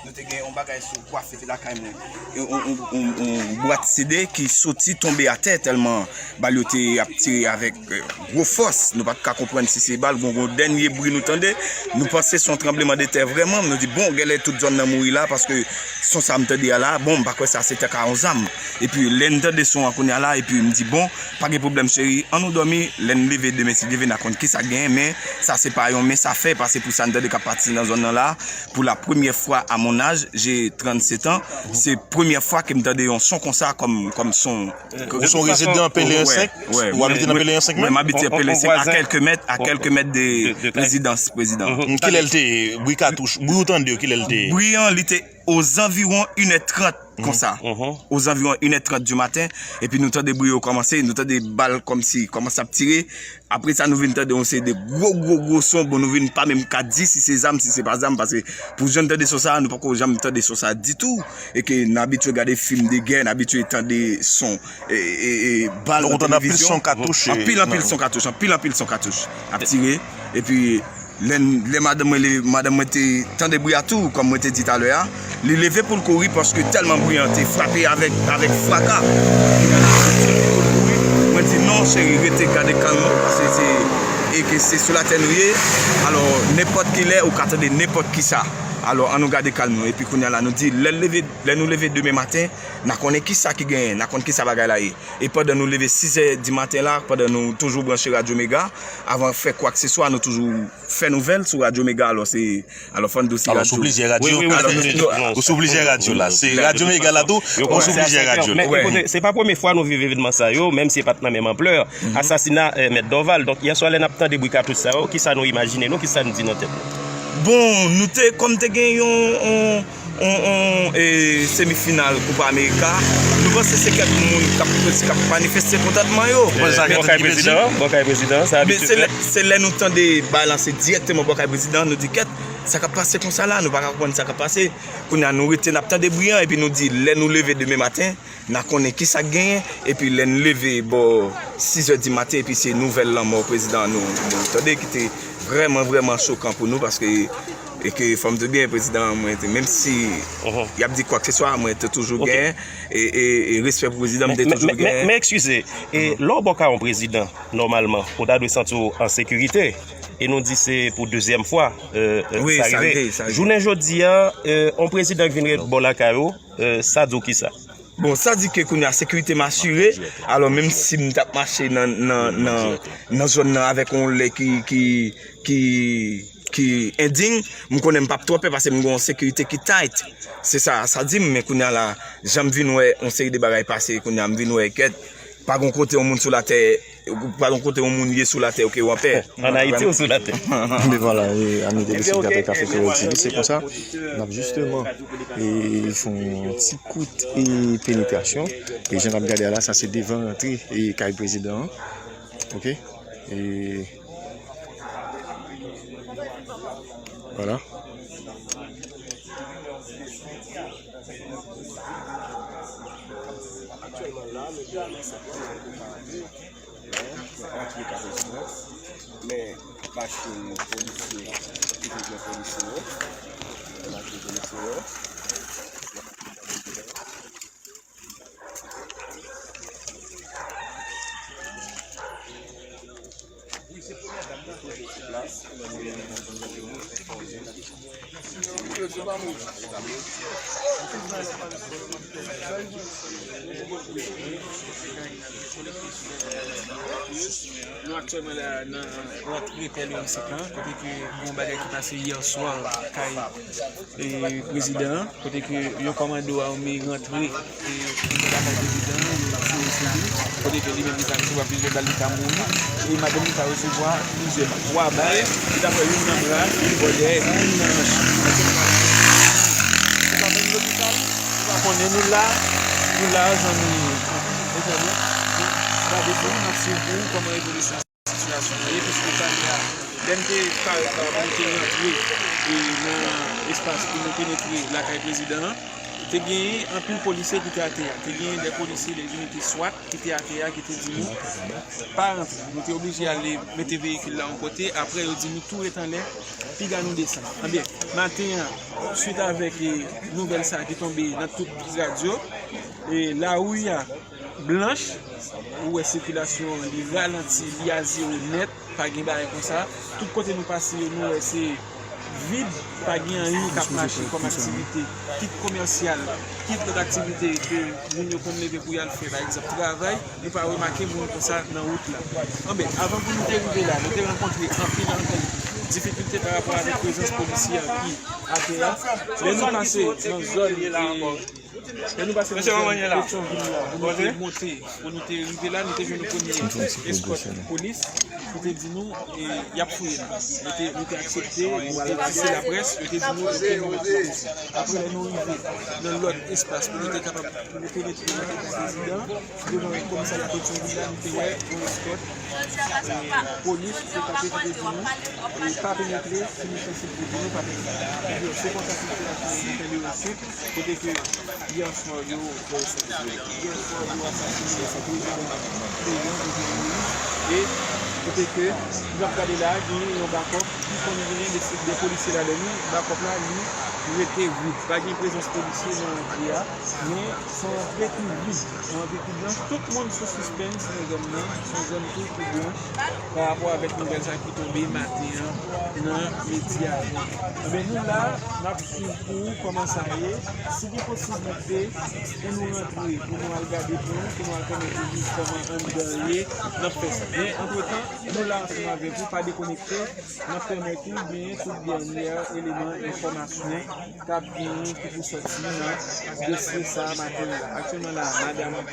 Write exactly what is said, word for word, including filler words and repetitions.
Nou te gen yon bagay sou kwafe te lakay mwen. Yon, yon, yon, yon, yon bwat C D ki soti tonbe atè tèlman bal yo te ap tire avèk, eh, gwo fòs. Nou pa t ka konprann si se bal, gon, gon dènye bri nou tande. Nou panse se yon tranblemanntè vrèman. Nou di, bon, genlè tout zòn nan mouri la, paske son sa m tande a la, bon, m pa kwè sa se te ka yon zam. Epi, lè n tande son an kounye a la, epi m di, bon, pa gen pwoblèm, cheri, ann nou dòmi, lè n leve demen, si Dye vle, n a konn kisa k genyen, men sa se pa yon mens a fè, paske pou sa n tande k ap pati nan zòn nan la, pou la premyè fwa a mon âge, j'ai trente-sept ans, se premyè fwa ke m tande yon son konsa kòm, kòm son. Ou se yon rezidan Peleyen senk? Ou abite nan Peleyen senk menm? Mwen, m abite Peleyen senk, a kèlke mèt, a kèlke mèt de rezidans prezidan. Kilè l te ye? Bri katouch, bri ou tande yo, kilè l te ye? Bri an, li te ozanviwon inè trant konsa. Ozanviwon inè trant di maten, epi nou tande bri yo kòmanse, nou tande bal kòmsi kòmanse ap tire. Apre sa, nou vin tande yon seri de gwo, gwo, gwo son. Bon, nou vin pa menm ka di si se zam, si se pa zam, paske pou jan n tande son sa, nou poko janm tande son sa ditou. E ke n abitye gade fim de gè, n abitye tande son, e, e, e, bal nan televizyon. Anpil, anpil son katouch, anpil, anpil son katouch ap tire. Epi, Lè, lè madanm mwen, lè madanm mwen te tande bri a tou, kòm mwen te di talè a, li leve pou l kouri paske tèlman bri an te frape avèk, avèk fraka. Mwen di, "Non, cheri, rete, gade kalm ou, paske se, e ke se sou latè nou ye. Alò, nenpòt ki lè, ou ka tande nenpòt kisa. Alò, ann nou gade kalm nou." Epi kounye a la, nou di, lè l leve, lè nou leve demen maten, n a konnen kisa ki genyen, n a konn kisa bagay la ye. E pandan nou leve sizè di maten la, pandan nou toujou branche Radyo Mega, avan fè kwakseswa, nou toujou fè nouvèl sou Radyo Mega. Alò, se, alò, fò n di w si radyo. Alò, sou plizyè radyo. Wi, wi, wi. Ou sou plizyè radyo la. Se Radyo Mega la tou, ou sou plizyè radyo. Men, ekoute, se pa premye fwa nou viv evènman sa yo, menm si e pa t nan menm anplè. Asasina, eh, Mèt Dorval. Donk, yè swa, lè n ap tande bri katouch sa yo, kisa nou imajine nou, kisa n di nan tèt nou? Bon, nou te, kòm te gen yon, yon, yon, yon, e, semifinal Koupa Amerika. Nou panse se kèk moun k ap, k ap manifeste kontantman yo. Bò kay prezidan, bò kay prezidan, sa abitye fèt. Se lè nou tande bal lanse dirèkteman bò kay prezidan, nou di, "Kèt, sa k ap pase konsa la?" Nou pa ka konprann sa k ap pase. Kounye a, nou rete, n ap tande bri an, epi nou di, lè nou leve demen maten, n a konnen kisa k genyen, epi lè n leve bò sizè di maten, epi se nouvèl lanmò prezidan an nou, nou tande ki te vrèman, vrèman chokan pou nou, paske, e ke fò m di w byen, prezidan an mwen te, menm si y ap di kwakseswa, mwen te toujou gen, e, e, e respè pou prezidan, m te toujou gen. Men, men, men, men, men, eskize, e lè w bò kay yon prezidan, nòmalman, ou ta dwe santi w an sekirite, e nou di se pou dezyèm fwa, e, e, sa rive. Jounen jodi a, e, yon prezidan k vin ret bò lakay ou, e, sa di w kisa? Bon, sa di ke kounye a sekirite m asire, alò menm si m t ap mache nan, nan, nan, nan zòn nan avèk yon lè ki, ki, ki, ki endiy, m konnen m p ap twò pè paske m gen yon sekirite ki tight. Se sa, sa di m, men kounye a la, jan m vin wè yon seri de bagay pase, kounye a m vin wè kèt, pa gen kote yon moun sou latè, pa gen kote yon moun ye sou latè, oke, w an pè. Ann Ayiti ou sou latè? Men vwala, e, ami telespektatè Café Creole T V, se konsa, n ap jisteman, e, fè yon ti kout, e, penetrasyon. E jan n ap gade a la, sa se devan rantre, e, kay prezidan an. Oke? E, vwala. Aktyèlman la, nou gen yon sèten moun ki pa antre, men, pou antre ka rezidans, men machin polisye, ki te gen polisye yo, machin polisye yo. Nou aktyèlman la nan rantre Pèleyen senk lan, kote ke gen yon bagay ki pase yè swa kay e, prezidan an, kote ke yon kòmando ame rantre, e, lakay prezidan an, yo tire sou li, kote ke li menm li ka resevwa plizyè bal, li ka mouri, e madanm li ka resevwa plizyè bal, twa bal, li ta pran youn nan bra l, youn bò dèyè, youn nan manch. Ou pa menm lopital, ou pa konnen nou la, nou la, zanmi entènèt, nou gade pou nou, n ap swiv pou ou kòman evolisyon sitiyasyon an ye, piske talè a, lè n te parèt la, nou te rantre, e, nan espas pou nou penetre lakay prezidan an. Te genyen anpil polisye ki te atè a. Te genyen de polisye, de inite swat ki te atè a, ki te di nou pa rantre. Nou te oblije ale mete veyikil la yon kote. Apre, yo di nou tou ret anlè, piga nou desann. Anben, maten an, swit avèk eh, nouvèl sa a ki tonbe nan tout radyo, eh, lari a blanch, ou wè sikilasyon an, li ralanti, li a zewo nèt, pa gen bagay konsa. Tout kote nou pase yo, nou wè se vid, pa gen anyen k ap mache kòm aktivite, kit komèsyal, kit lòt aktivite ke moun yo konn leve pou y al fè, pa egzanp, travay, nou pa remake moun konsa nan wout la. Anben, avan pou nou te rive la, nou te rankontre anpil, anpil difikilte pa rapò avèk prezans polisye an ki atè a. Lè nou pase nan zòn, eh, lè nou pase nan zòn Petyonvil la, pou nou te monte, pou nou te rive la, nou te jwenn yon premye eskòt polis ki te di nou, eh, y ap fouye nou. Nou te, nou te aksepte, nou te di se laprès, yo te di nou, oke, nou mèt fè sa. Apre, lè nou rive nan lòt espas pou nou te kapab, pou nou penetre nan eta prezidan, devan komisarya Petyonvil la, nou te wè yon eskòt, eh, polis ki te kanpe, ki te di nou, eh, pa penetre, si nou sanse pou di nou pa penetre. Ebyen, se konsa sikilasyon an te fè li resoud, kote ke yè swa yo, yè swa yo asasinen prezidan peyi an, Jovenel Moïse, e kote ke n ap gade la, genyen yon bakòp ki konn genyen de, de polisye ladan li, bakòp la, li rete vid. Pa gen prezans polisye nan antre a, men se yon antre ki vid, yon antre ki blanch. Tout moun sou sispens nan zòn nan, se yon zòn tou ki blanch pa rapò avèk nouvèl sa ki tonbe maten an nan medya yo. Anben, nou la, n ap swiv pou ou kòman sa ye. Si gen posiblite pou nou rantre, pou nou al gade pou nou, pou nou al konnen pou nou kòman anndan ye, n ap fè sa. Men, antretan, nou la ansanm avèk ou, pa dekonekte, n ap pèmèt ou genyen tout dènyè eleman enfòmasyon k ap genyen ki pou sòti nan dosye sa a maten an la. Aktyèlman la, madanm, madanm